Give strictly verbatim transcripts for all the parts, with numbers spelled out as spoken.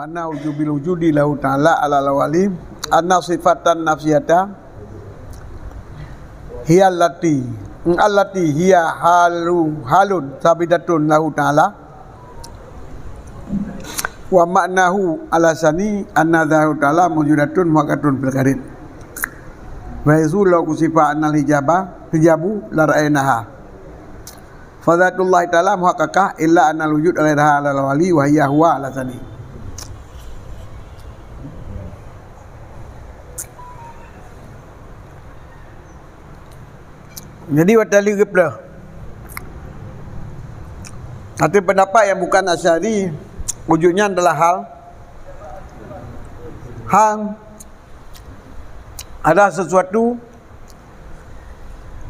Anna wujubil wujudi lahu ta'ala alal awali, anna sifatan nafsiyata hiya allati, allati hiya halu, halun sabitatun lahu ta'ala, wa ma'nahu ala sani anna dzatahu ta'ala mawjudatun muhaqqaqatun fil ghairi. Fa haitsu law kusifa anal hijaba, hijabu la ra'ainaha. Fa dzatullahi ta'ala muhaqqaqah illa annal wujud ala dzahiril awali wa hiya huwa ala tsani. Jadi, watée lheueh geupeuleueh, ateueh peundapat nyang bukan Asy'ari, wujud nyan adalah hal, hal adalah sesuatu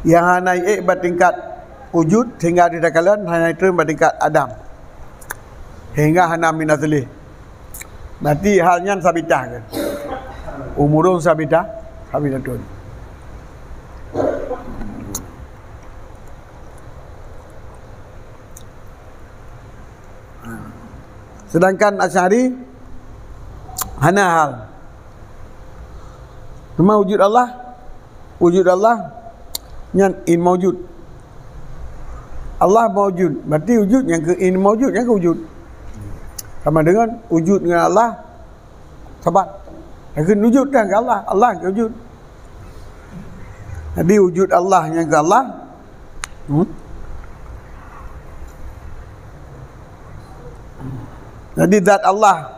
nyang hana ék bak tingkat wujud, sehingga di takalon hana trön bak tingkat adam, sehingga hana min asli. Berarti hal nyan sabitah kan? Umurun sabitah, sabitatun. Sedangkan Asy'ari hana hal. Cuma wujud Allah, wujud Allah nyan in maujud. Allah maujud, berarti wujud nyang keu in maujud nyang keu wujud. Sama dengan wujud dengan Allah sabat. Nyang keu wujud kan keu Allah, Allah keu wujud. Jadi wujud Allah nyang keu Allah. Hmm? Jadi zat Allah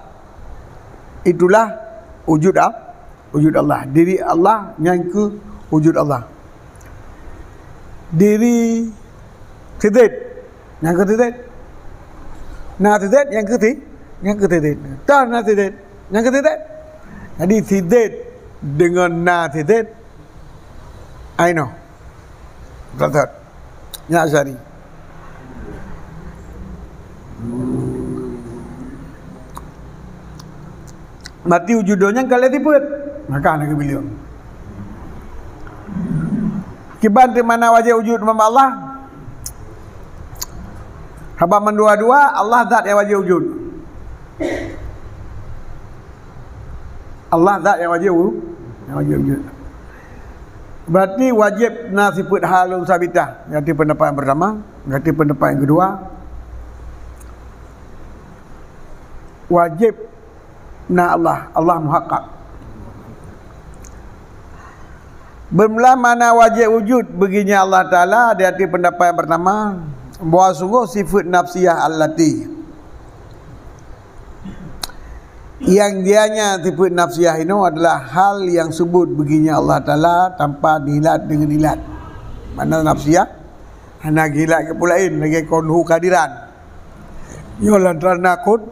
itulah wujud Allah. Wujud Allah. Diri Allah nyang keu wujud Allah. Diri sidit nyang keu sidit. Na sidit nyang keu si, nyang keu sidit. Toh na sidit nyang keu sidit. Jadi sidit deungon na sidit, ainoe. Betul. Nyan Asy'ari. Berarti wujud donya ka lheueh sifeuet. Maka na keubileuen. Kiban teuk makna wajéb wujud bak Allah. Haba mandua-dua, Allah zat nyang wajéb wujud. Allah zat nyang wajéb wu-, nyang wajéb wujud. Berarti wajéb na sifeuet halun sabitah. Nyan di peundapat nyang pertama, nyan di peundapat nyang keudua. Wajéb na Allah, Allah muhaqqaq. Beumula makna wajéb wujud beuginya Allah Taala di ateueh peundapat nyang pertama, bahwa sunggoh sifeuet nafsiyah allati nyang jih nyan sifeuet nafsiyah inoe adalah hal nyang subut beuginya Allah Taala tanpa dihilat deungon ilat. Makna nafsiyah, hana geuhilat keu peue laén lagée kon hu kehadiran. Nyoe lantaran na kud-,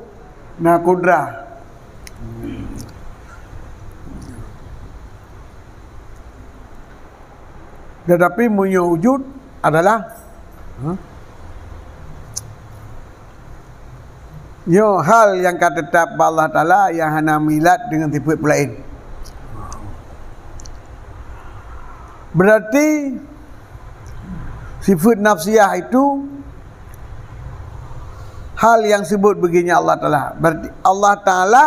na kudrah. Tetapi meunyoe wujud adalah, ha? Nyoe hal nyang ka teutap bak Allah Taala nyang hana meuilat deungon sifeuet peue laén. Berarti sifeuet nafsiyah itu hal nyang subut beuginya Allah Taala. Berarti Allah Taala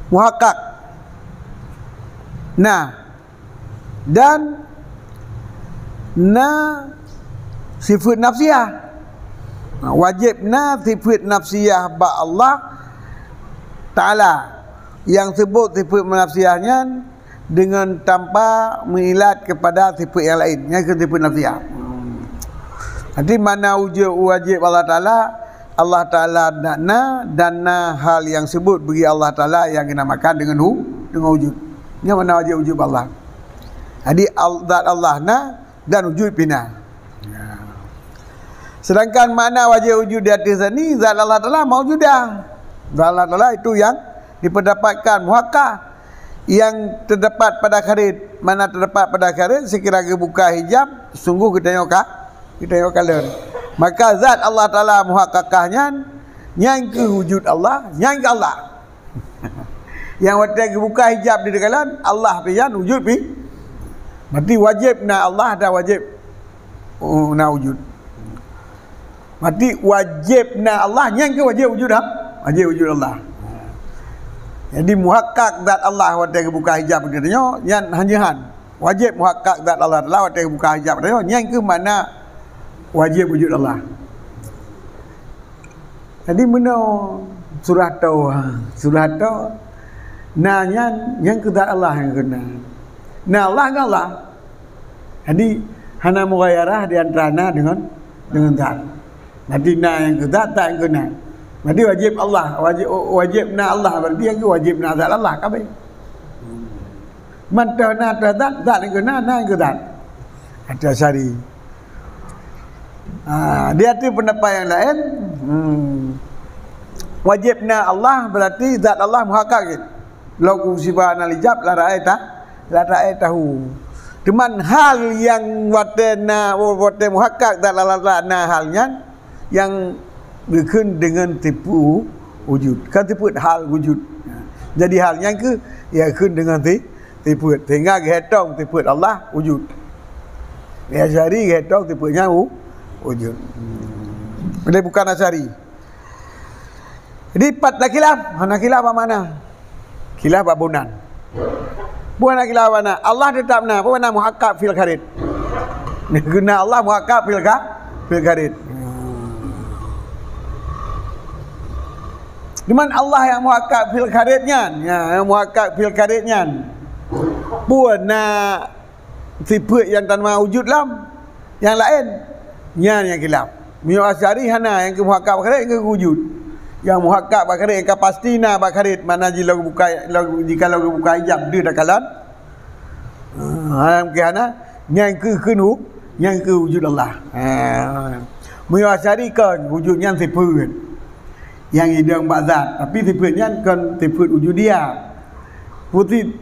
muhaqqaq. Nah, dan na sifeuet nafsiyah. Nah, wajéb na sifeuet nafsiyah bak Allah Taala. Nyang subut sifeuet nafsiyah nyan deungon tanpa meuilat keupada sifeuet nyang laén, nyang keu sifeuet nafsiyah. Jadi makna wujud wajéb Allah Taala, Allah Taala na, na dan na hal nyang subut bagi Allah Taala nyang dinamakan deungon hu-, deungon wujud. Nyan makna wajéb wujud Allah. Jadi al-, zat Allah na dan wujud pih na. Sedangkan makna wajéb wujud di ateueh tadi, zat Allah Taala maujudah. Zat Allah Taala itu nyang dipeudapatkan muhaqqaq nyang teudapat pada kharid. Makna teudapat pada kharid, sekira geubuka hijab, sunggoh geutanyoe ka, geutanyoe kalon. Maka zat Allah Taala muhaqqaqah nyan, nyan keuh wujud Allah, nyan keuh Allah. Nyang watée geubuka hijab di teukalon, Allah pih nyan wujud pih. Berarti wajéb na Allah dan wajéb, oh, na wujud. Berarti wajéb na Allah, nyan keuh wajéb wujud, ha? Wajéb wujud Allah. Jadi, muhakkak zat Allah watée geubuka hijab geutanyoe, nyan hana han. Wajéb muhakkak zat Allah Taala watée geubuka hijab geutanyoe, nyan keuh makna wajéb wujud Allah. Jadi, meunoe surah toh, surah toh, na nyan, nyan keuh zat Allah nyang keuh na. Na Allah ngon Allah. Jadi, hana mughayarah di antara na deungon, deungon zat. Berarti na nyang keuh zat, zat nyang keuh na. Berarti wajéb Allah, wajéb, wajéb na Allah, berarti nyang keuh wajéb na zat Allah, ka abéh. Man toh na toh zat, zat nyang keuh na, na nyang keuh zat. Kata Asy'ari. Ha, di ateueh peundapat nyang laén, hmm, wajéb na Allah, berarti zat Allah muhakkak. Lau kusiba anal hijab, la ra'aita, la ra'aitahu. Teuma hal nyang watée na, watée muhakkak zat Allah Taala na hal nyan, nyang geukheun deungon sifeuet wujud. Kan sifeuet hal wujud. Jadi hal nyan keuh, ya, geukheun deungon si-, sifeuet. Sehingga geuhitong sifeuet Allah wujud. Ya, Asy'ari geuhitong sifeuet nyan wu-, wujud. Jadi bukan Asy'ari. Jadi, pat na khilaf, hana khilaf bak makna. Khilaf bak bunan. Bukan na khilaf bak makna. Allah teutap na, bukan na muhakkak fil kharid. Guna Allah muhakkak fil kha-, fil kharid. Cuman Allah nyang muhakkak fil kharid nyan, ya, nyang muhakkak fil kharid nyan. Bukan na sifeuet nyang tanma wujud lam nyang laén. Nyan nyang khilaf. Meunyoe Asy'ari hana, nyang keuh muhakkak bak kharid, nyang keuh wujud. Nyang muhakkak bak kharid, nyang ka pasti na bak kharid, makna jih lom geubuka, lom, jikalau geubuka hijab deuh takalon. Ha, nyang keuh hana, nyang keuh keuneuk, nyang keuh wujud Allah. Ha. Meunyoe Asy'ari kon, wujud nyan sifeuet. Nyang idong bak zat, tapi sifeuet nyan kon sifeuet wujudiyah. Putih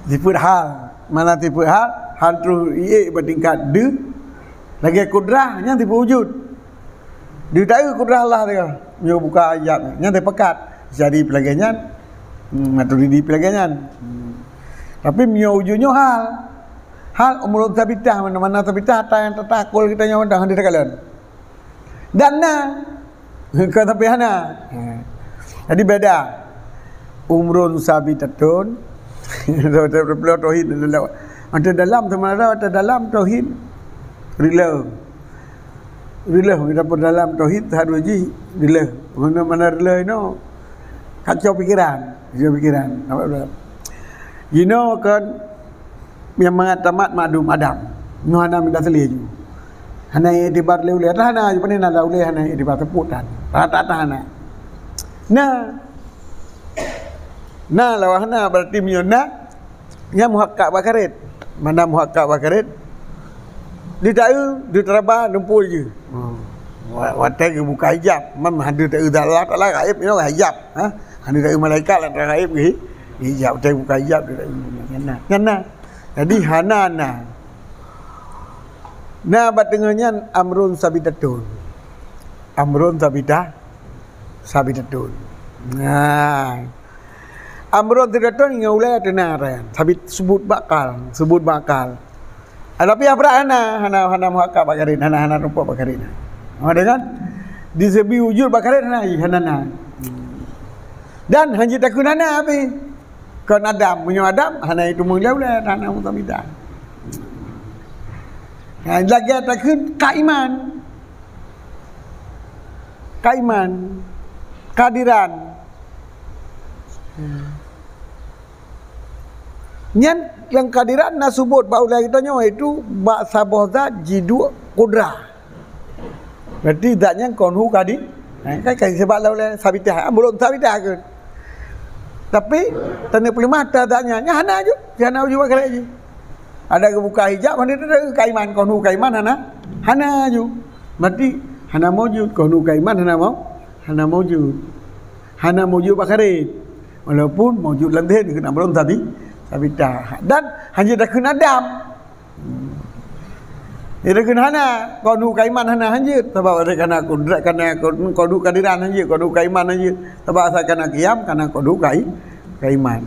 sifeuet hal. Mana sifeuet hal, han troh iék bak tingkat deuh, lagée kudrah, nyan sifeuet wujud. Deuh taeu kudrah Allah teuka. Meunyoe buka hijab, nyan teupeugah Asy'ari peulagée nyan, hmm, Maturidi peulagée nyan. Hmm. Tapi meunyoe wujud nyoe hal, hal umurun sabitah, mana-mana sabitah, ata nyang teutakol kita nyoe dah hana takalon. Dan na. Kon sampai hana. Ha. Jadi beda. Umrun sabitatun. Tauhid dalam. Ada dalam sama ada, ada dalam tauhid. Rila. Rila kita pun dalam tauhid satu ji. Rila. Mana, mana rila ino? Kacau pikiran. Kacau pikiran. Nampak tak? Ino kan Nyang mangat tamat makdum Adam. Nyoe hana mita seuleh ju. Hana iktibar lé ulée. Ata hana ju, pane na lam ulée hana iktibar teupot tan. Rata-rata hana. Na. Na lawan hana, berarti meunyoe na, nyan muhakkak bak kharid. Mana muhakkak bak kharid? Di taeu, di taraba, lumpur je. Hmm. Wa-, watée geubuka hijab, man hana taeu zat Allah Taala gaib, nyoe hijab. Ha? Hana taeu malaikat, Allah Taala gaib geuhi-, hijab. Watée geubuka hijab, di taeu nyan na. Nyan na. Jadi hana na. Na bak teungoh nyan amrun sabitatun. Amrun sabitah, sabitatun. Nah. Amrun sabitatun ngon ulée teuna ran. Sabit subut bakal, subut bakal. Ah, tapi abrak hana, hana, hana muhakkak bak kharid, hana, hana rumpok bak kharid. Ha, dengan disebi wujud bak kharid hana, hana na. Dan hanjeuet takheun hana habéh. Kon Adam, meunyoe Adam, hana itu meulée-ulée, hana mutabida. Ha, lagée takheun kaiman. Kaiman. Kadiran. Nyan nyang kadiran na subut bak ulée geutanyoe, yaitu bak saboh zat jiduek kudrah. Berarti zat nyan kon hu kadi, eh, kan, kan sebab la ulée sabitah, ah, belum sabitah ke. Tapi, tanda peulimah ta zat nyan, nyan hana ju, hana ju bak kharid ji. Ada geubuka hijab, hana tanda kaiman, kon hu kaiman hana, hana ju. Berarti, hana maujud, kon hu kaiman hana mau, hana maujud. Hana maujud bak kharid. Walaupun maujud lam dhihir, keunan belum sabi-, sabitah. Dan hanjeuet takheun Adam. Jadi keunan hana, kon hu kaiman hana hanjeuet. Sabab ada kana kudrat, kana kon-, kon hu kadiran hanjeuet, kon hu kaiman hanjeuet. Sabab asai kana kiam, kana kon hu kai-, kaiman.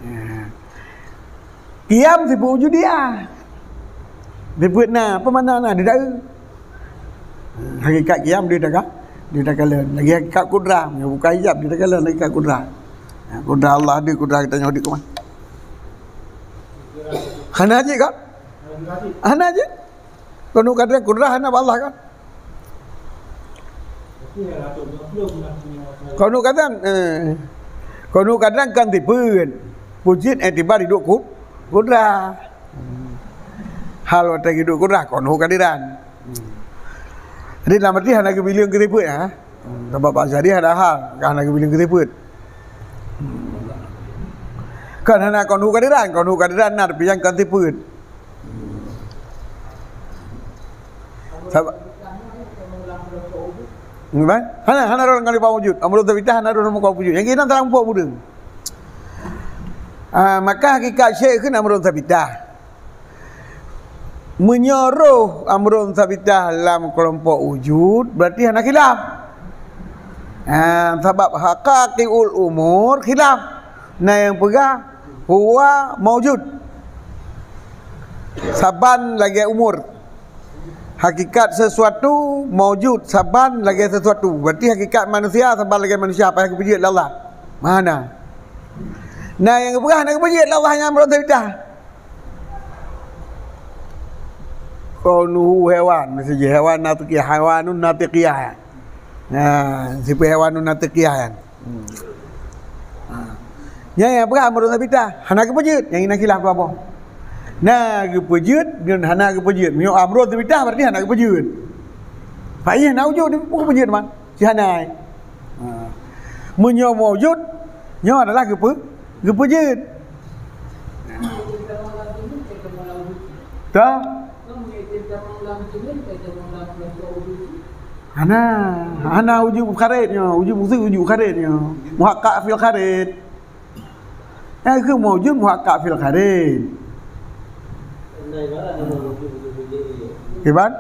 Ya. Kiam sifeuet wujudiyah. Sifeuet na, apa makna na? Di taeu. Hakikat kiam di taeu. Di takalon. Lagi hakikat kudrah. Meunyoe buka hijab, di takalon lagi hakikat kudrah. Ya, kudrah Allah ada, kudrah kita nyoe di kumah. Hana jeuet kan? Hana jeuet. Keuneuk kadang kudrah hana bak Allah kan? Keuneuk kadang, eh, keuneuk kadang kan tipeu. Peue jeuet iktibar hidup ku-, kudrah. Hal watèe hidup kudrah, keuneuk kadiran. Jadi, lam arti hana geubileung keu sifeuet, ha? Sabab bak jadi hana hal, ka hana geubileung keu sifeuet. Kan hana keuneuk kadiran, keuneuk kadiran na, tapi nyang kon sifeuet. Sabab, gimana? Hana, hana rhot ngon lipah wujud. Amrun sabitah hana rhot ngon lipah wujud. Nyang keunan tarang pok budeueng. Ah, maka hakikat syai' kheun amrun sabitah. Meunyoe roh amrun sabitah lam keulompok wujud, berarti hana khilaf. Ha, sabab haqaiqul umur khilaf. Na nyang peugah huwa maujud. Saban lagèe umur. Hakikat sesuatu maujud saban lagèe sesuatu. Berarti hakikat manusia saban lagèe manusia, apa nyang geupeujeuet lé Allah. Mana? Na nyang geupeugah hana geupeujeuet lé Allah nyang amrun sabitah. Kaunuhu hewan, miseujih hewan natiqiyah, hewanun natiqiyah. Nah, sifeuet hewanun natiqiyah kan. Hmm. Ha. Nyan nyang peugah amrun sabitah, hana geupeujeuet, nyang inan khilaf dua boh. Na geupeujeuet, ngon hana geupeujeuet. Meunyoe amrun sabitah, berarti hana geupeujeuet. Fa iya na wujud, peue geupeujeuet man? Si hana ai. Ha. Meunyoe maujud, nyoe adalah geupe-, geupeujeuet. Tah? Hana, hana wujud kharid nyoe, wujud maksud wujud kharid nyoe. Muhaqqaq fil kharid. Eh, keu maujud muhaqqaq fil kharid. Kiban?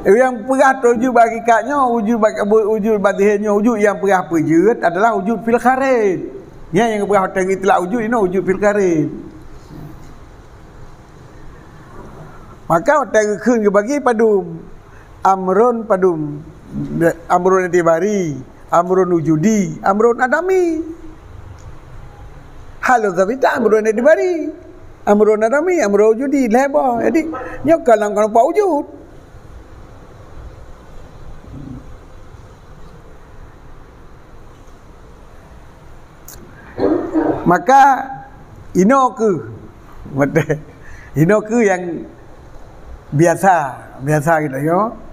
Nyang peugah wujud bak hakikat nyoe, wujud bak, wujud bak zahir nyoe, wujud nyang peugah peujeuet adalah wujud fil kharid. Nyan nyang peugah watèe geuitlak wujud, inoe wujud fil kharid. Maka watèe geukheun geubagi padum. Amrun padum. Amrun i'tibari, amrun wujudi, amrun adami. Hal sabitah amrun i'tibari, amrun adami, amrun wujudi, lhèe boh. Jadi, nyoe ka lam keulompok wujud. Maka, inoe keuh, watèe, inoe keuh nyang biasa, biasa geutanyoe.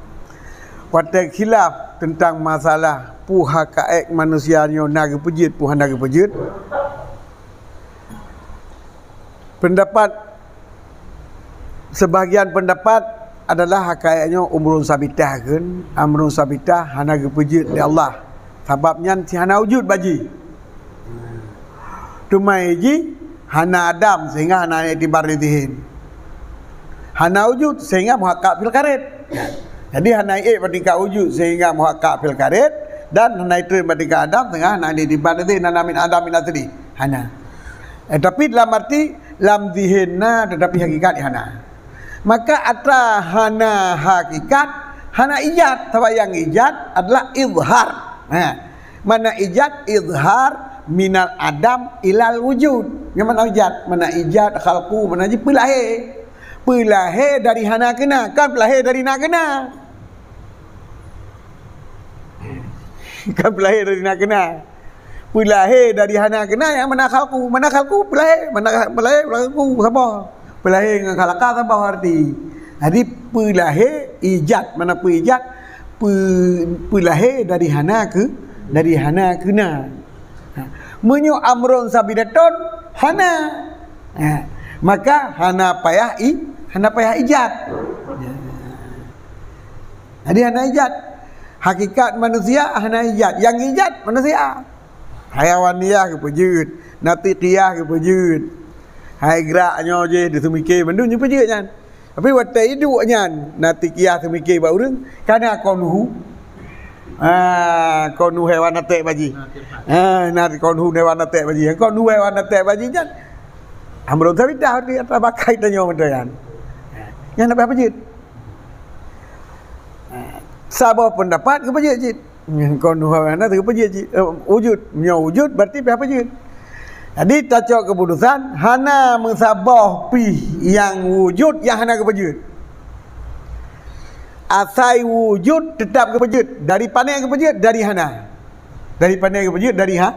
Watèe khilaf teuntang masalah peue hakaék manusia nyoe na geupeujeuet, peue hana geupeujeuet. Pendapat, sebahagian pendapat adalah hakaék nyoe umrun sabitah kheun, amrun sabitah hana geupeujeuet lé Allah. Sabab nyan si hana wujud bak jih. Teuma jih hana adam sehingga hana iktibar lé zihn. Hana wujud sehingga muhaqqaq fil kharid. Jadi hana ék bak tingkat wujud sehingga muhaqqaq fil kharid dan hana treun bak tingkat adam sehingga hana iktibar lé zihn, hana min adam min asli. Hana. Eh, tapi dalam arti lam zihn na tetapi hakikat hana. Maka atra hana hakikat, hana ijad, sabab nyang ijad adalah izhar. Ha. Makna ijad, izhar minal adam ilal wujud. Nyang makna ijad, makna ijad, khalqu, makna jih peulahé. Peulahé dari hana keu na, kan peulahé dari na keu na. Kan peulahé dari na keu na. Peulahé dari hana keu na nyang makna khalqu. Makna khalqu peulahé, makna peulahé, khalqu saboh. Peulahé ngon khalaqa saboh arti. Jadi peulahé ijad, makna peuijad, peu-, peulahé dari hana keu, dari hana keu na. Ha. Meunyoe amrun sabitatun hana. Ha. Maka hana payah i-, hana payah ijad. Ya. Jadi hana ijad. Hakikat manusia hana ijad. Nyang ijad manusia. Hayawaniyah geupeujeuet, natiqiyah geupeujeuet. Hai grak nyoe jih diseumiké mandum geupeujeuet nyan. Tapi watèe iduek nyan natiqiyah seumiké bak ureueng, kana kaunuhu. Ah, kaunuhu hewan aték bak jih. Ah, na kaunuhu hewan aték bak jih. Kaunuhu hewan aték bak jih nyan. Amrun sabitah di atas bakai tanyoe meunan nyan. Nyan hana payah peujeuet. Saboh peundapat geupeujeuet cit. Nyan kon dua hana geupeujeuet cit. Eh, wujud. Nyoe wujud berarti payah peujeuet. Jadi tacok keuputusan hana meusaboh pih nyang wujud nyang hana geupeujeuet. Asai wujud teutap geupeujeuet. Dari pane geupeujeuet? Dari hana. Dari pane geupeujeuet? Dari ha?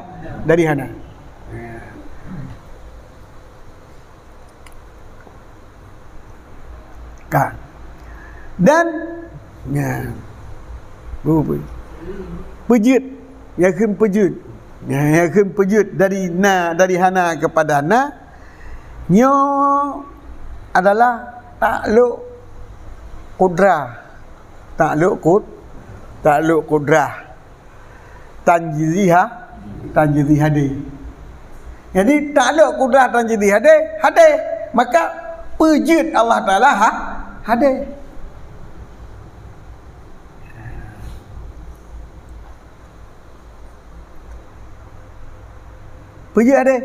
Dari hana. Ka. Dan, ya, bu-, bu-, peujeuet, yakheun peujeuet. Ya, yakheun peujeuet dari na, dari hana kepada na. Nyoe adalah taklok kudrah. Taklok kud-, taklok kudrah. Tanjizi ha-, tanjizi hadé. Jadi, taklok kudrah tanjizi hadé, hadé. Maka, peujeuet Allah Taala ha-, hadé. Peujeuet hadé.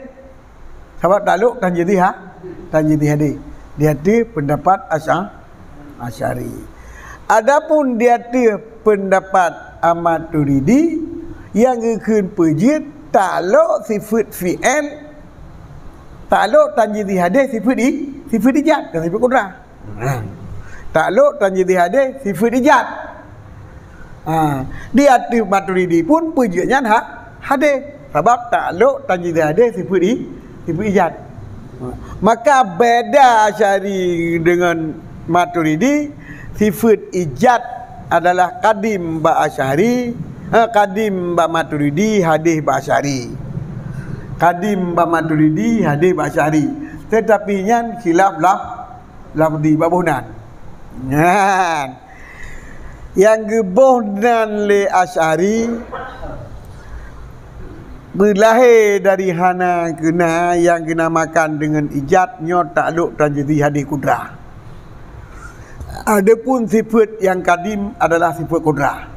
Sabab taklok tanjizi ha-, tanjizi hadé. Di ateueh peundapat Asya-, Asy'ari. Adapun di ateueh peundapat Maturidi, nyang geukheun peujeuet taklok sifeut fi'il, taklok tanjizi hadé sifeut i-, sifeut ijad, kon sifeut kudrah. Taklok tanjizi hadé sifeut ijad. Ha, di ateueh Maturidi pun peujeuet nyan ha-, hadé. Sabab taklok tanjizi hadé sifeut i-, sifeut ijad. Maka beda Asy'ari dengan Maturidi, sifeut ijad adalah kadim bak Asy'ari, eh, kadim bak Maturidi, hadé bak Asy'ari. Kadim bak Maturidi, hadé bak Asy'ari. Tetapi nyan khilaf laf-, lafzi bak boh nan. Nyan. Nyang geuboh nan lé Asy'ari, beulahé dari hana keu na nyang geunamakan deungon ijad nyoe taklok tanjizi hadé kudrah. Adapun sifeut nyang kadim adalah sifeut kudrah.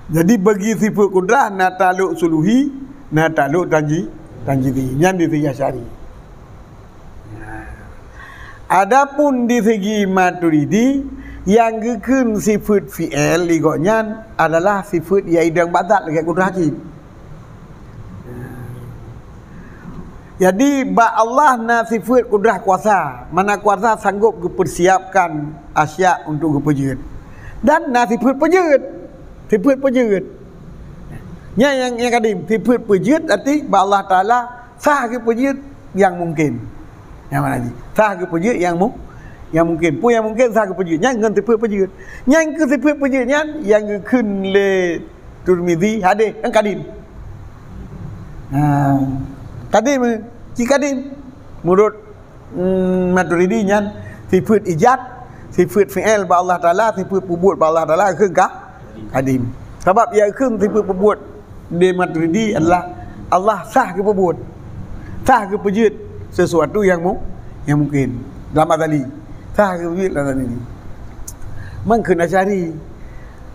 Jadi bagi sifeut kudrah na taklok suluhi, na taklok tanji-, tanjizi. Nyan di sisi Asy'ari. Adapun di segi Maturidi, nyang geukheun sifeut fi'il di gobnyan adalah sifeut nyang idong bak zat lagèe kudrah cit. Jadi, bak Allah na sifeut kudrah kuasa, mana kuasa sanggob geupeusiapkan asya untuk geupeujeuet. Dan na sifeut peujeuet, sifeut peujeuet. Nyan nyang, nyang kadim, sifeut peujeuet arti bak Allah Taala sah geupeujeuet nyang mungkin. Nyang mana jih? Sah geupeujeuet nyang mu-, nyang mungkin. Peue nyang mungkin sah geupeujeuet. Nyan ngon sifeut peujeuet. Nyan keuh sifeut peujeuet nyan nyang geukheun lé Tirmizi hadé nyang kadim. Ha. Kadim, ci kadim. Menurut Hmm, Maturidi nyan sifeut ijad, sifeut fi'il bak Allah Taala, sifeut peubuet bak Allah Taala geukheun ka-, kadim. Sabab nyang geukheun sifeut peubuet di Maturidi adalah Allah sah geupeubuet, sah geupeujeuet sesuatu nyang mu-, nyang mungkin dalam azali. Sah geupeujeuet dalam azali. Mangkheun Asy'ari,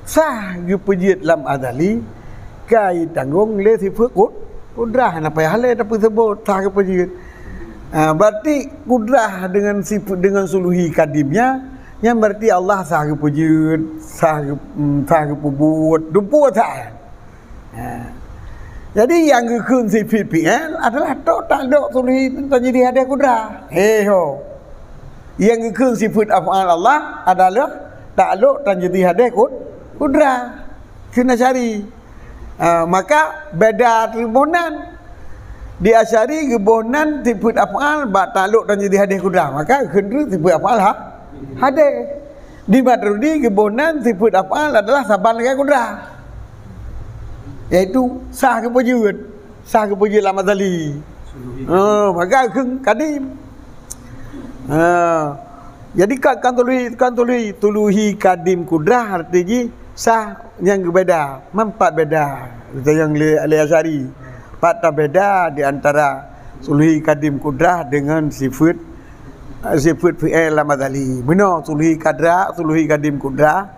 sah geupeujeuet lam azali, ka jitanggong lé sifeut ku-, kudrah, hana payah lé tapeuseubut sah geupeujeuet. Ha, berarti kudrah dengan sifeut, dengan suluhi kadim nyan, nyan berarti Allah sah geupeujeuet, sah geu-, hmm, sah geupeubuet, dumpeue sah. Ha. Jadi nyang geukheun sifeut fi'il adalah tok taklok suluhi tanjizi hadé kudrah. He ho. Nyang geukheun sifeut af'al Allah adalah taklok tanjizi hadé kud-, kudrah. Kheun Asy'ari. Ha, maka beda teuma boh nan. Di Asy'ari geuboh nan sifeut af'al bak taklok tanjizi hadé kudrah. Maka geukheun sifeut af'al ha-, hadé. Di Maturidi geuboh nan sifeut af'al adalah saban lagèe kudrah. Yaitu sah geupeujeuet, sah geupeujeuet lam azali. Oh, maka geukheun kadim. Ha. Jadi ka, kan suluhi, kan suluhi, suluhi kadim kudrah arti jih sah nyang geubeda, man pat beda. Nyang lé, lé Asy'ari. Pat tabeda di antara suluhi kadim kudrah dengan sifeut sifeut fi'il lam azali. Meunoe suluhi kadra, suluhi kadim kudra,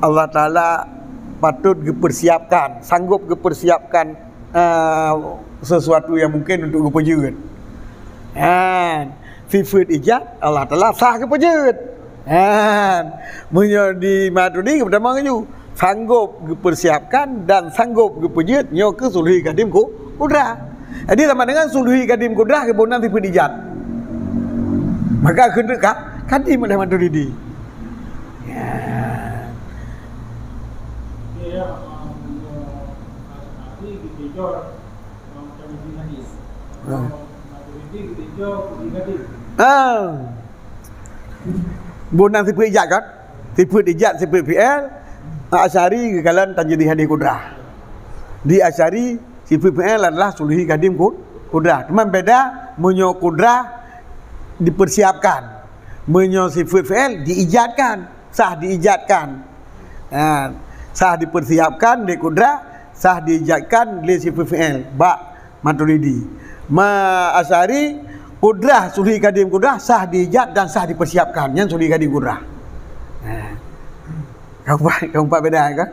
Allah Taala patut geupersiapkan, sanggup geupersiapkan, eh, sesuatu yang mungkin untuk geupeujeuet. Kan? Sifeut ijad Allah Taala sah geupeujeuet. Ha, meunyoe di Maturidi geupeudamong laju, sanggob geupersiapkan dan sanggob geupeujeuet, nyoe keuh suluhi kadim ku-, kudrah. Jadi sama dengan suluhi kadim kudrah geuboh nan sifeut ijad. Maka keuneuk ka kadim oleh Maturidi. Ya. Ha. Ah. Boh nan sifeut ijad kan? Sifeut ijad, sifeut fi'il. Asy'ari geukalon tanjidid hadis kudrah. Di Asy'ari sifeut fi'il adalah suluhi kadim ku-, kudrah. Cuma beda meunyoe kudrah dipersiapkan. Meunyoe sifeut fi'il diijadkan, sah diijadkan. Ha, sah dipersiapkan lé kudrah, sah diijadkan lé sifeut fi'il. Bak Maturidi. Ma Asy'ari, kudrah suluhi kadim kudrah sah diijad dan sah dipersiapkan. Nyan suluhi kadim kudrah. Ha. Keumpat, keumpat beda kan?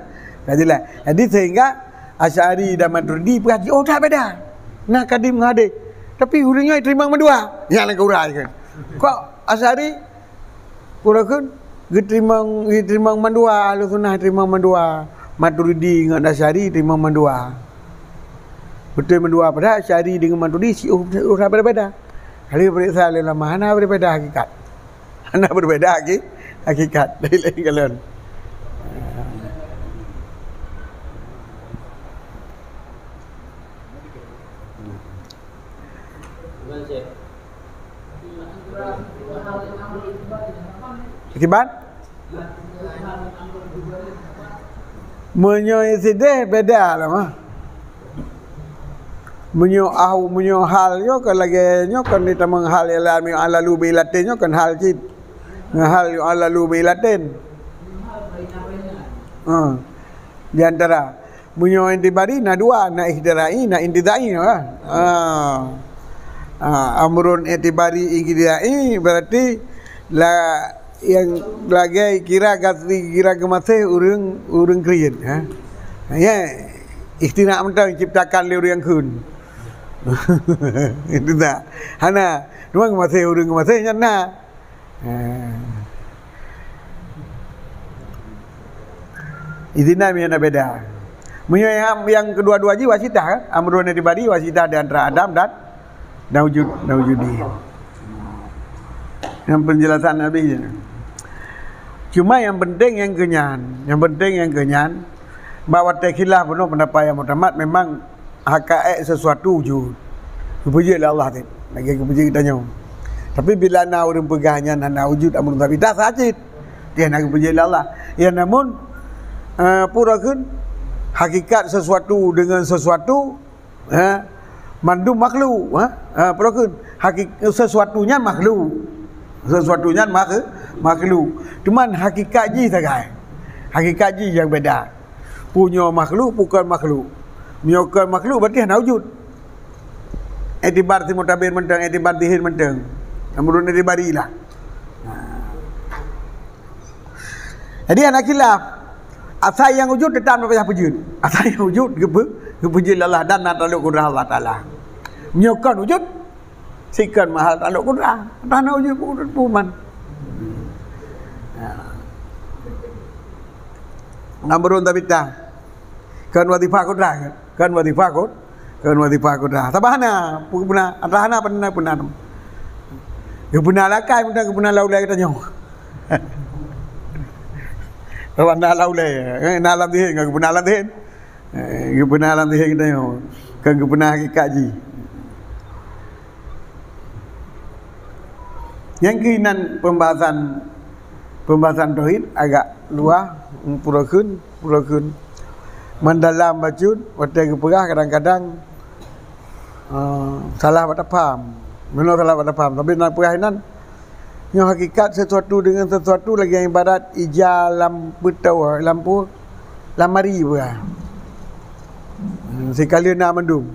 Dah jelas. Jadi sehingga Asy'ari dan Maturidi peugah jiôh that beda. Na kadim ngon hadis. Tapi ureueng nyoe teurimong mandua. Nyan lagèe urai kan. Kok Asy'ari Peue kheun? Geuteurimong, geuteurimong mandua, Ahlussunnah teurimong mandua. Maturidi ngon Asy'ari teurimong mandua. Beutôi mandua, padahai Asy'ari deungon Maturidi siôh, siôh that beubeda. Kalau peuriksa lé ulama, hana beubeda hakikat. Hana beubeda haki-, hakikat. Lain-lain kalon. Akibat? Meunyoe sideh beda lah mah. Meunyoe ahu, meunyoe hal nyoe kan lagèe nyoe kan ditamong hal ilam yu'allalu bi illatin nyoe kan hal cit. Ngon hal yu'allalu bi illatin. Ha. Di antara Meunyoe i'tibari na dua, na iqtidai, na intizai, kan? Ha. Ha, amrun i'tibari iqtidai berarti la, nyang lagèe kira gasi, kira geumaséh ureueng, ureueng kheun, ha. Ya, ikhtirak mantong ciptakan lé ureueng kheun. Itu tak? Hana, cuma geumaséh ureueng geumaséh nyan na. Ha. Izinan meunyoe na beda. Meunyoe nyang, nyang keudua-dua jih wasitah kan? Amrun i'tibari wasitah di antara Adam dan, dan wujud, dan wujudi. Nyang penjelasan Nabi je. Cuma nyang penting nyang keunyan, nyang penting nyang keunyan, bak watèe khilaf bunoe pendapat nyang muktamad memang hakaik sesuatu wujud. Geupeujeuet lé Allah teuh. Lagèe geupeujeuet geutanyoe. Tapi bila na ureueng peugah nyan hana wujud amrun thabit, sah cit. Dia hana geupeujeuet lé Allah. Ya namun, eh, peue kheun hakikat sesuatu dengan sesuatu, eh, mandum makhluk, eh. Eh, peue kheun hakik-, sesuatu nyan makhluk. Sesuatu nyan makh-, makhluk. Cuman hakikat jih sagai. Hakikat jih nyang beda. Peue nyoe makhluk, peue kon makhluk. Meunyoe kon makhluk, berarti hana wujud. I'tibar si mu'tabar mantong, i'tibar zihni mantong. Amrun i'tibari lah. Ha. Jadi, hana khilaf. Asai nyang wujud teutap na payah peujeuet. Asai nyang wujud geupe-, geupeujeuet lé Allah dan na taklok kudrah Allah Taala. Meunyoe kon wujud, Sikon mahal taklok kudrah. Hana wujud pun, pun man. Ya. Amrun thabitah. Kon wazifah kudrah, kan? Kon wazifah kud-, kon wazifah kudrah. Sabab hana, pu-, puna, ata hana, puna, puna. Geupuna lakai, puna, geupuna laulai geutanyoe. Sabab na laulai, eh, na lam zihni, geupuna lam zihni. Eh, geupeuna lam zihni geutanyoe, kon geupeuna hakikat jih. Nyang keunan pembahasan, pembahasan tauhid agak luwah, peue kheun, peue kheun. Meudalam bacut, watèe geupeugah kadang-kadang, eh, salah bak tapaham. Meunoe salah bak tapaham, tapi na peugah inan, Nyoe hakikat sesuatu dengan sesuatu lagèe ibarat ija lam peutôh, lam pu-, lam mari peugah. Hmm, sikali na mandum.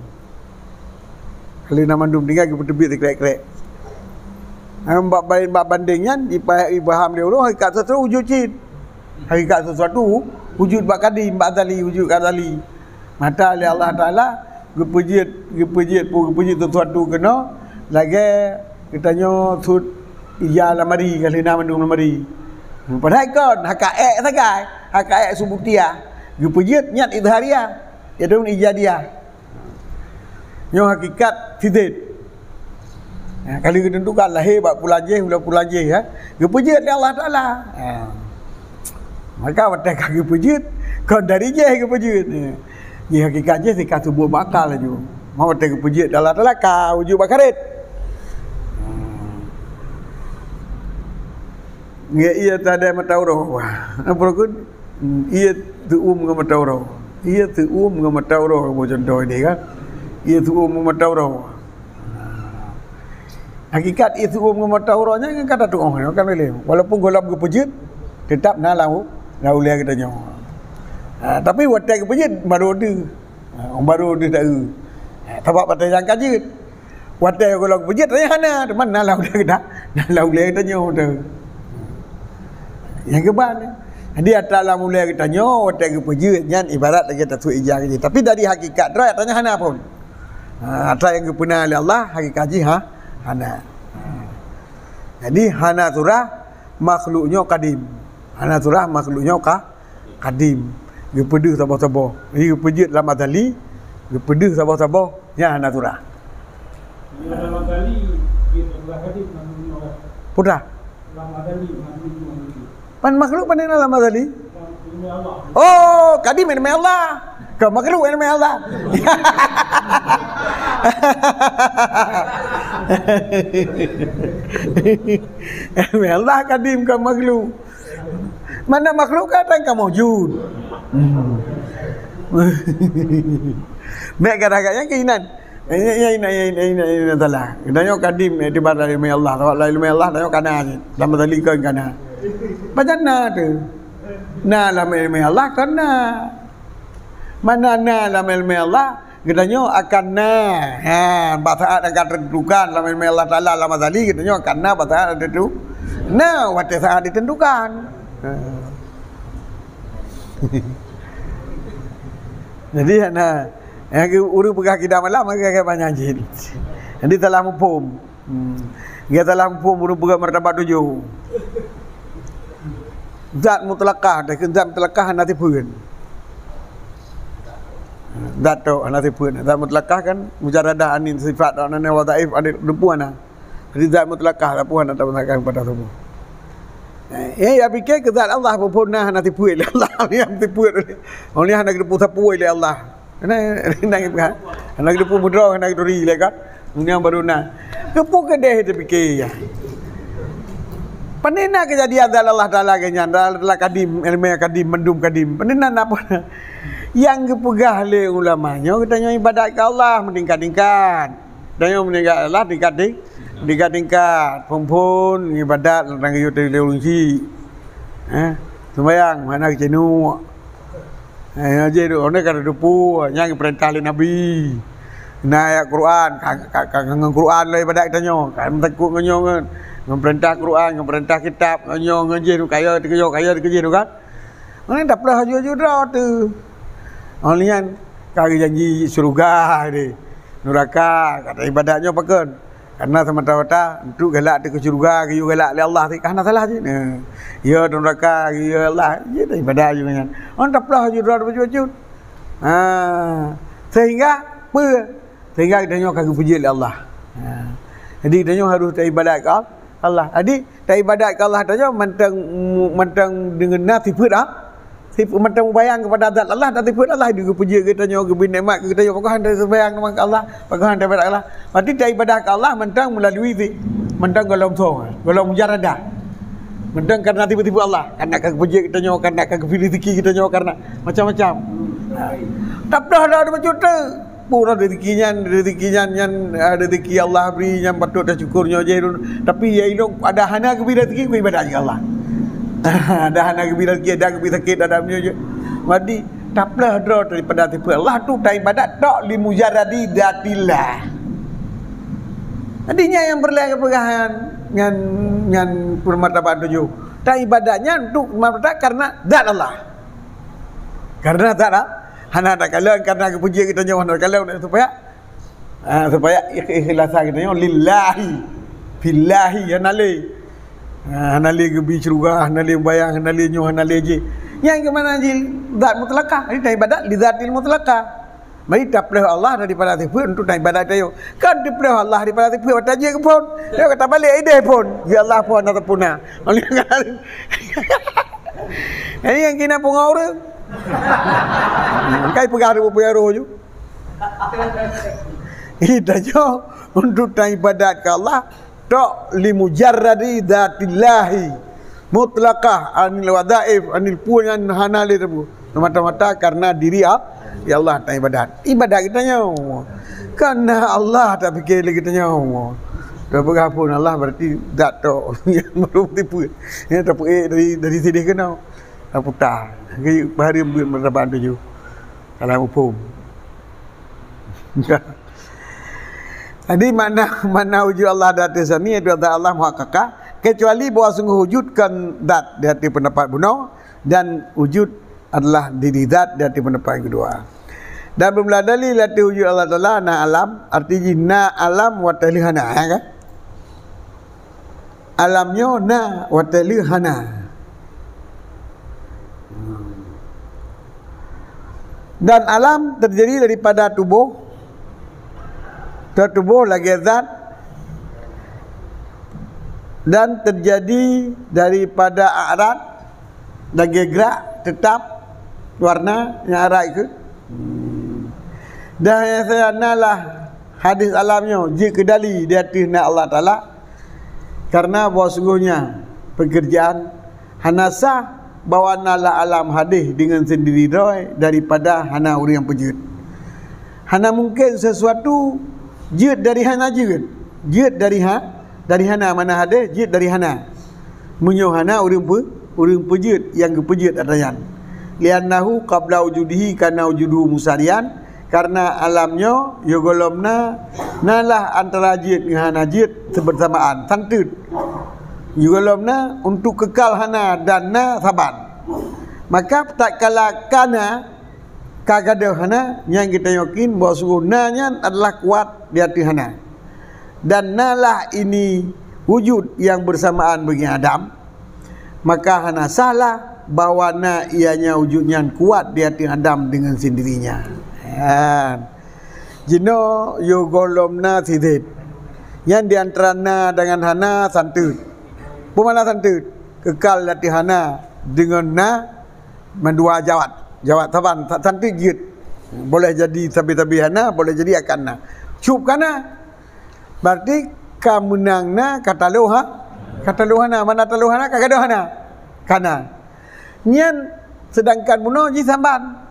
Kali na mandum tinggai geupeuteubiet sikrek-krek. Nyan bak ba-, bak bandeng nyan, ipa-, ipaham lé ureueng hakikat sesuatu wujud cit. Hakikat sesuatu wujud bak kadim, bak azali, wujud azali. Mata lé Allah Taala geupeujeuet, geupeujeuet, geupeujeuet sesuatu keunoe lagèe Geutanyoe sut ija lamari, ka lheueh na mandum lamari. Padahai kon, haka ék sagai, haka ék subutia. Geupeujeuet nyan idhariah, yaitu ijadiah. Nyoe hakikat sidét. Ha, ka lheueh geuteuntukan lahé bak pulan jéh, ulang pulan jéh, ya. Geupeujeuet lé Allah Taala. Ha. Maka watée ka geupeujeuet, kon dari jéh geupeujeuet. Ya. Jéh hakikat jéh sika subuet bak akal laju. Ma watée geupeujeuet lé Allah Taala ka wujud bak karét. Nggak iya tadai mata uroe. Apa rukun? Ié teuuem ngon mata uroe. Ié teuuem ngon mata uroe, kamoe contoh ini kan. Ié teuuem ngon mata uroe. Hakikat ié teuuem ngon mata uroe nyan kan ka tatuoh, kan boleh. Walaupun gohlom geupeujeuet, tetap na lam, lam ulée geutanyoe. Ha, tapi watée geupeujeuet baru deuh. Ha, baru deuh taeu. Ha, sabab watée nyang ka jeuet. Watée gohlom geupeujeuet, tanyoe hana, teuma na lam ulée geuta-, na lam ulée geutanyoe tu. Nyang keuban. Jadi, atra lam ulée geutanyoe, watée geupeujeuet nyan ibarat lagée tasue ija jih. Tapi dari hakikat droe, tanyoe hana pun. Ha, atra nyang geupeuna lé Allah, hakikat jih ha, hana. Jadi, hana surah makhluk nyoe kadim. Hana surah makhluk nyoe ka, kadim, geupeudeuh saboh-saboh. Jadi geupeujeuet lam azali, geupeudeuh saboh-saboh, nyan hana surah. Nyoe lam azali, dia lam kadim, lam dunia. Putra. Lam azali, lam dunia. Pan makhluk pan na lam azali? Lam dunia Allah. Oh, kadim ilmu Allah. Ka makhluk ilmu Allah. Ilmu Allah kadim ka makhluk. Mana makhluk kadang ka maujud. Hmm. Mek kadang-kadang keinginan. Ini, ini, ini, ini, ini, ini, ini salah. Geutanyoe kadim, eh, di bawah ilmu Allah. Sebab ilmu Allah, tanyoe kana. Sama tadi kan kana. Macam na tu. Na lam ilmu Allah, kana. Mana na lam ilmu Allah, geutanyoe akan na. Ha, bak saat akan ditentukan lam ilmu Allah Taala lam azali, geutanyoe akan na bak saat tertentu. Na, watée saat ditentukan. Ha. Jadi, na, nyang ureuëng peugah kidam malam, agak-agak banyak jin. Jadi, salah muphom. Hmm. Dia salah muphom ureuëng peugah martabat tujoh. Zat mutlakah, dah keu zat mutlakah hana sifeuet. Zat tu hana sifeuet. Zat mutlakah kan mujarradah anin sifat, anin wadhaif, anin lumpur hana. Jadi zat mutlakah, lumpur hana tamutlakah pada tuboh. Eh, ya pikir keu zat Allah pun hana sifeuet lé Allah. Nyang sifeuet oleh, oleh hana geuteupeue sapeue lé Allah. Hana, hana geupeugah. Hana geuteupeue meudroe, hana geuturi lé kan. Dunia baru na. Keupeue keudeh teupike ya? Pane na keujadian zat Allah Taala geuh nyan, Allah Taala kadim, ilmu kadim, mandum kadim. Pane na, na apa? Nyang geupeugah lé ulama nyoe, geutanyoe ibadat keu Allah meutingkat-tingkat. Tanyoe meuninggai Allah tingkat-ting-, tingkat-tingkat. Phon-phon ibadat lam geuyue teuh lé ureuëng chik. Eh, sumbayang hana geuceunuk. Eh, nyoe jih tu, nyoe ka teupeue nyang geupeurintah lé Nabi. Na ayat Quran, ka, ka, ka, ka ngon Quran lom ibadat tanyoe. Ka meutakot ngon nyoe ngon, ngon peurintah Quran, ngon peurintah kitab, ngon nyoe ngon jih tu, kaya teukeujok, kaya teukeujih tu kan. Ngon nyan tapeuleueh aju-aju droe teuh. Ngon nyan ka geujanji syeuruga deh. Nuraka, kata ibadat nyoe pakon. Karena semata-mata untuk galak teuh keu syeuruga, geuyue galak lé Allah, hana salah jih. Nah, ya nuraka, ya Allah, ya ibadat juga nyan. Orang tapeuleueh aju droe bacut-bacut. Ha, sehingga peue? Sehingga geutanyoe ka geupeujeuet lé Allah. Ha. Jadi geutanyoe harôh taibadat keu Allah. Jadi taibadat keu Allah tanyoe mantong, mantong deungon na sifeuet ah. Sifeuet mantong mubayang keupada zat Allah dan sifeuet Allah, di geupeujeuet geutanyoe, geubri nikmat geutanyoe, pakon hana sumbayang keu Allah, pakon hana ibadat Allah. Berarti taibadat keu Allah mantong melalui si-, mantong gohlom soe, gohlom mujarradah. Mantong karena sifeuet-sifeuet Allah, karena ka geupeujeuet geutanyoe, karena ka geubri rezeki geutanyoe, karena macam-macam. Ha. Tapeuleueh droe bacut teuh. Pura rezeki nyan, rezeki nyan, nyan, ah, rezeki Allah bri nyan patut tasyukur nyoe jih lôn. Tapi ya ilôn ada hana geubri rezeki, ku ibadat keu Allah. Ada hana geubri rezeki, ada geubri sakét, ada nyoe jih. Jadi tapeuleueh droe daripada sifeuet Allah tu taibadat tok li mujarradi dzatillah. Jadi nyan nyang peureulée geupeugah nyan, nyan, nyan peurmartabat tujoh. Taibadat nyan untuk martabat karena zat Allah. Karena zat Allah. Hana takalon karena geupuji geutanyoe, hana takalon supaya, ha, supaya ikh-, ikhlasan geutanyoe lillahi. Fillahi, hana lé. Ha, hana lé geubi syeuruga, hana lé bayang, hana lé nyoe, hana lé jih. Nyan keuh makna jih zat mutlakah. Jadi, ibadat li zatil mutlakah. Mari tapeuleueh Allah daripada sifeuet untuk ibadat tanyoe. Kan tapeuleueh Allah daripada sifeuet, watèe jeuet keu phôn. Dia kata balik idéh phôn. Ya Allah phôn ataupun na. Jadi nyang keunan peungawa ureueng. Kai peugah tu peue roh ju. Kita jauh untuk ibadat ke Allah. Tok li mujarradi dzatillahi mutlaqah anil wadhaif, anil peue nyang hana lé teupeu. Semata-mata karena diri a-, ya Allah ta ibadat. Ibadat geutanyoe. Karena Allah ta pikir lé geutanyoe. Tapeugah phôn Allah berarti zat tok. Nyang baru tipu. Nyang tapeuék dari, dari sideh keunoe. Taputar. Lagi baru buet martabat tujoh. Dalam hukum. Jadi makna, makna wujud Allah dzat sani iaitu zat Allah muhaqqaqah, kecuali bahwa sungguh wujud kan zat di hati pendapat bunoe dan wujud adalah diri zat di hati pendapat yang kedua. Dan beumeulah dalil di hati wujud Allah Taala na alam, arti jih na alam watèe lheueh hana, ya kan? Alam nyoe na watèe lheueh hana. Dan alam terjadi daripada tuboh, teutuboh lagèe zat, dan terjadi daripada a'rad, lagèe gerak, tetap, warna nyang a'rad keuh. Dan nyang saya nalah hadis alam nyoe jeuet keu dali di ateueh na Allah Taala, karena bahwa sungguhnya pekerjaan hana sah bahwa nalah alam hadis dengan sendiri droe daripada hana ureueng peujeuet. Hana mungkin sesuatu jeuet dari hana jeuet, jeuet dari ha-, dari hana, mana hadis jeuet dari hana. Meunyoe hana ureueng peu-, ureueng peujeuet nyang geupeujeuet atra nyan. Li'annahu qabla wujudihi kana wujuduhu mustahilian, karena alam nyoe, yoh gohlom na, nalah antara jeuet ngon hana jeuet seubeusamaan, santeut. Yoh gohlom na untuk keukal hana dan na saban. Maka tatkala kana ka gadôh hana, nyan geutanyoe yakin bahwa sungguh na nyan adalah kuat di ateueh hana. Dan nalah ini wujud nyang beursamaan bagi Adam, maka hana sahlah bahwa na ianya wujud nyan kuat di ateueh Adam dengan sendirinya. Ha. Jinoe yoh gohlom na sideh. Nyan di antara na dengan hana santeut. Peue makna santeut? Keukal di ateueh hana dengan na, mandua jawat. Jawat saban, sa-, santeut jeuet. Boleh jadi sabe-sabe hana, boleh jadi akan na. Cup kana. Berarti ka meunang na, ka taloh ha-, ka taloh hana. Mana taloh hana, ka gadôh hana. Kana. Nyan sedangkan bunoe jih saban.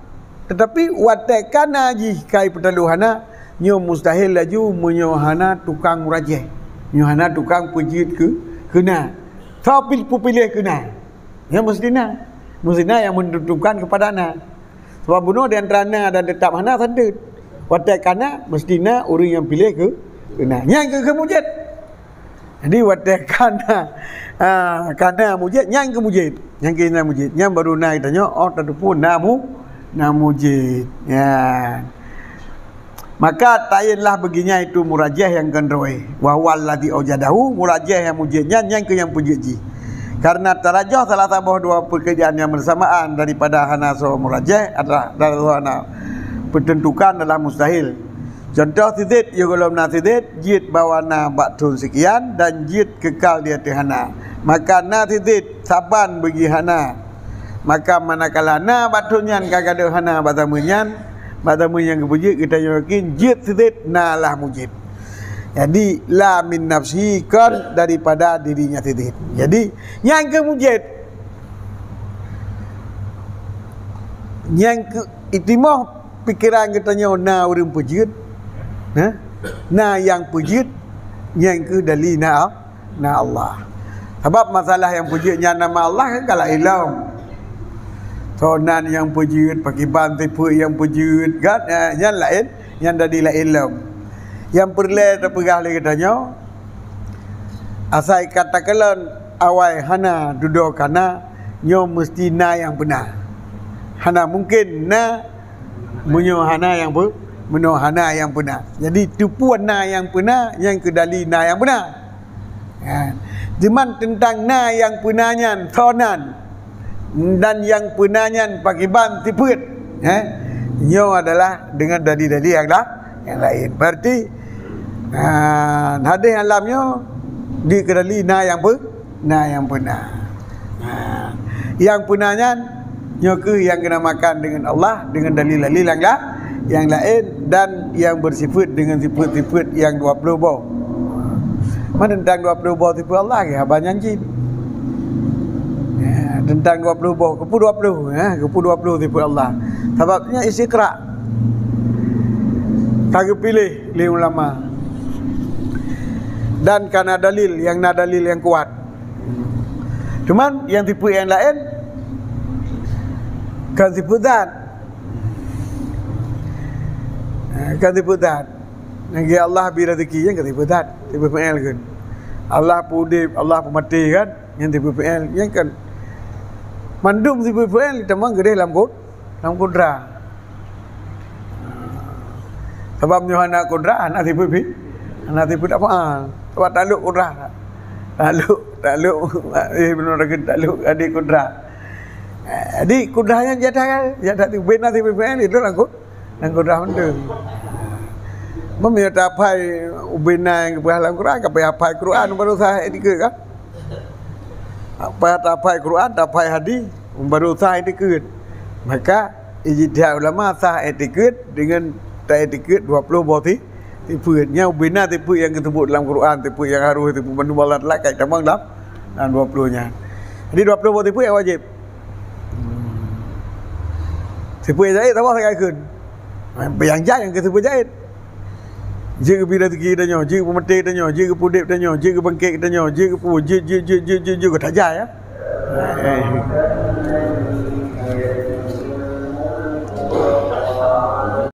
Tetapi watèe kana jih ka ipeutaloh hana, nyoe mustahil laju meunyoe hana tukang murajeh. Nyoe hana tukang peujeuet keu, keu na. Soe pil-, peupiléh keu na. Nyan meusti na. Meusti na nyang menentukan kepada na. Sabab bunoe di antara na dan teutap hana santeut. Watèe kana, meusti na ureueng nyang piléh keu, keu na. Nyan keuh, keuh mujét. Jadi watèe kana, ha, kana mujét, nyan keuh mujét. Nyan keuh na mujét. Nyan baru na geutanyoe, oh, tateupeue na mu-, na mujét. Nyan. Maka ta'yinlah bagi nyan itu murajjah nyang keudroe. Wa huwa alladzi aujadahu, murajjah nyang mujét nyan, nyan keuh nyang peujeuet jih. Karena tarajoh salah saboh dua pekerjaan nyang beursamaan daripada hana soe murajjah adalah, adalah hana peuteuntukan adalah mustahil. Contoh sideh, yoh gohlom na sideh, jeuet bahwa na bak thon sikian dan jeuet keukal di ateueh hana. Maka na sideh saban bagi hana. Maka manakala na bak thon nyan ka gadôh hana bak zameun nyan, bak zameun nyang geupeujeuet geutanyoe yakin jeuet sideh na lah mujét. Jadi la min nafsihi, kon daripada dirinya sideh. Jadi nyan keuh mujét. Nyan keuh itimoh pikeran geutanyoe na ureueng peujeuet, ha? Na nyang peujeuet, nyan keuh dali na, na Allah. Sabab masalah nyang peujeuet nyan nama Allah kan ka laén lom. Soe nan nyang peujeuet, pakriban sifeuet nyang peujeuet, kan? Eh, nyan laén, nyan dali laén lom. Nyang peureulèe tapeugah lé geutanyoe, asai ka takalon awai hana dudoe kana, nyoe meusti na nyang peuna. Hana mungken na meunyoe hana nyang peu-, meunyoe hana nyang peuna. Jadi, teupeue na nyang peuna, nyang keudali na nyang peuna. Ha. Cuman teuntang na nyang peuna nyan, soe nan, dan nyang peuna nyan pakriban sifeuet, ha, nyoe adalah deungon dalil-dalil nyang la-, nyang laén. Berarti, ha, hadis nyang lam nyoe dikeudali na nyang peu-, na nyang peuna. Ha. Nyang peuna nyan, nyoe kheueh nyang geunamakan deungon Allah, deungon dalil-dalil nyang la-, nyang laén, dan nyang beusifeuet deungon sifeuet-sifeuet nyang dua ploh boh. Meunan teuntang dua ploh boh sifeuet Allah, ya, haba nyan cit. Ya, teuntang dua ploh boh, keupeue dua ploh, ya, keupeue dua ploh sifeuet Allah. Sabab nyan istiqra'. Ka geupiléh lé ulama. Dan ka na dalil, nyang na dalil nyang kuat. Cuman nyang sifeuet nyang laén kan sifeuet zat. Ha, kan sifeuet zat. Nyang Allah bri rezeki, nyan kan sifeuet zat, sifeuet fi'il kan. Allah peuudép, Allah peumaté kan, nyan sifeuet fi'il, nyan kan. Mandum sifeuet fi'il tamong keudeh lam kut-, lam kudrat. Sabab nyoe hana kudrat, hana sifeuet fi-, hana sifeuet af'al. Sabab taklok kudrat. Taklok, taklok, eh, beuna lagèe taklok adik kudrat. Eh, jadi kudrat nyan jadah, jadah tu bina sifeuet fi'il itu lam kut-, lam kudrat mantong. Meunyoe taphai ubena nyang geupeugah lam Quran, ka payah phai Quran baru sah iktikeuet kan? Apa taphai Quran, taphai hadis, baru sah iktikeuet. Maka ijtihad ulama sah iktikeuet deungon taiktikeuet dua ploh boh si-, sifeuet. Nyan ubena sifeuet nyang geuseubut lam Quran, sifeuet nyang harôh, sifeuet mandum Allah Taala ka itamong lam, lam dua ploh nyan. Jadi dua ploh boh sifeuet nyang wajéb. Sifeuet nyang jait saboh sagai kheun. Nyang jait nyang keu sifeuet jait. Jeuet geubri rezeki tanyoe, jeuet geupeumaté tanyoe, jeuet geupeuudép tanyoe, jeuet geubangkét tanyoe, jeuet geupeu-, jeuet, jeuet, jeuet, jeuet, jeuet, jeuet, ka tajak, ya. Eh.